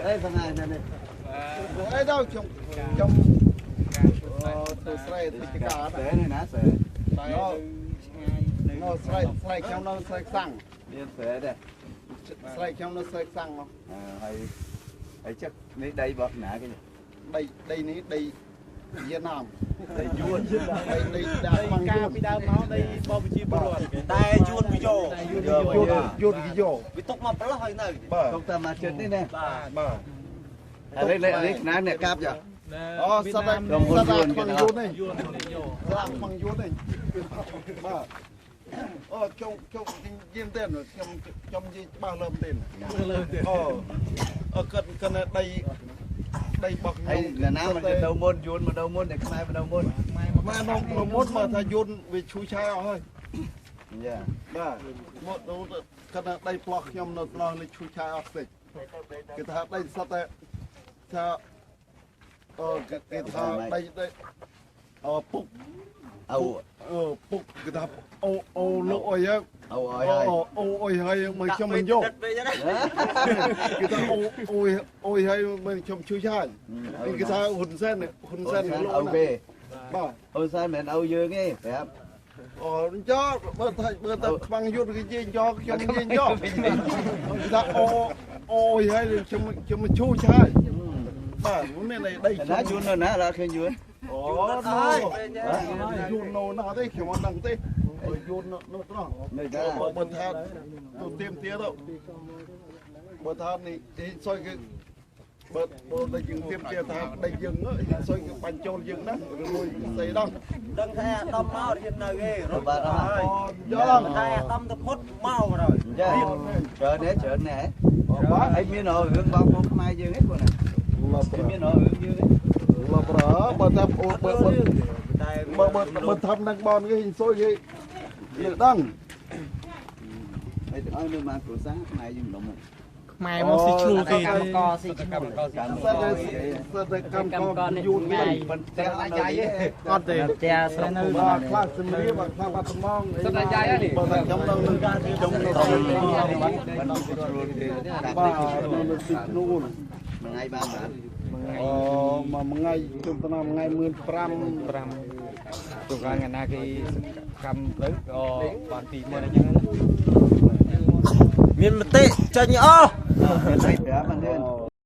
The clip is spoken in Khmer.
អីបងឯងនេះ អីដល់ខ្ញុំខ្ញុំធ្វើស្រែធ្វើចការ ស្រែនេះណាស្រែ នៅស្រែស្រែខ្ញុំនៅស្រែខ្សាំង មានស្រែដែរ ស្រែខ្ញុំនៅស្រែខ្សាំងមក ហើយហើយចឹកនេះដីរបស់ណាគេ ដីដីនេះដីវៀតណាម ដីយួន ដីដីដាក់ខ្វាំងយួន ពីដើមមកដីបប្រជាពលរដ្ឋ តែយួនវាយក យួនយួនគេយក វាទុកមកប្រឡោះហើយនៅ បាទ ទុកតាមមកចិត្តនេះណា បាទ បាទ ហើយនេះនេះណាអ្នកកាប់ចា អូសត្វសត្វខ្វាំងយួននេះ យួននេះយក ស្លាកខ្វាំងយួននេះបាទអូខ្ញុំខ្ញុំនិយាយទេខ្ញុំខ្ញុំនិយាយច្បាស់លើមទេ លើទេ អូអឺគាត់គាត់ដីដីរបស់ ហើយ ខ្ញុំ ណាមកទៅមុនយួនមកទៅមុនតែខ្មែរមកទៅមុន ខ្មែរមកមុនមកថាយួនវាឈូឆាយអស់ហើយ យ៉ា បាទមកទៅគាត់ដីផ្លោះខ្ញុំនៅផ្លោះនេះឈូឆាយអស់តិចគេថាដីសត្វតែថាអូគេថាដីដីអូពុក អូ អឺពុកគេថាអូអូលោកអុយ អូអើយហើយ អូអូអុយហើយមកខ្ញុំមិនយក ទឹកពេកណា គេថាអូអូយអូយហើយមកខ្ញុំឈឺឆាយគេថាហ៊ុនសែនហ៊ុនសែនលោក អូគេ បាទ ហ៊ុនសែនមិនអូយើងទេប្រាប់ អូចោបើថាបើថាខ្វាំងយុទ្ធគេយាយយកខ្ញុំយាយយកគេថាអូអូយហើយខ្ញុំខ្ញុំឈូឆាយបាទមានអីដី ណាយួននៅណាដល់ឃើញយួន អូណូយួនណូណាទេខ្ញុំអត់ដឹងទេយួននៅត្រង់ នៅតា បើថាទៅទៀមទាទៅបើថានេះសុយគេបើបើតែយើងទៀមទាថាដីយើងសុយគេបាញ់ចូលយើងណាឬមួយស្អីដល់ ដឹងថាអាដាមមករៀននៅឯរត់ បាទអស់ ហើយ យក តែអាដាមទៅផុតមកហើយ ចាច្រើនទេច្រើនណែ បាទ អីមានរឿងបងប្អូនខ្មែរយើងឯងបងណា លប មានរឿងយើងឯង លបរបើថាអូបើបើ តែ បើបើបើធ្វើនឹងបងគេសុយគេយើងដឹង ហើយទាំងអស់នៅបានគ្រួសារខ្មែរយើងម្ដុំ ខ្មែរមកស៊ីឈ្នួលគេ កម្មកស៊ីឈ្នួល កម្ម សិតតែសិតតែកម្មករយូរនេះ ប៉ុន្តែអត់ចាយទេ អត់ទេ ផ្ទះស្រុកភូមិ បាទខ្លះជំរាបខ្លះបាត់ត្មង សិតតែចាយហ្នឹង បើថាខ្ញុំនៅនឹងខ្ញុំនៅ មិនស៊ីឈ្នួលទេ បាទនៅនៅស៊ីឈ្នួល មួយថ្ងៃបានបាន អូមួយថ្ងៃខ្ញុំទៅណាមួយថ្ងៃ15000 5ទូកាលថ្ងៃណាគេកម្មទៅក៏បាន2 0,000អញ្ចឹងណា មានមតិចេញអស់ មានអីប្រាប់បានទេ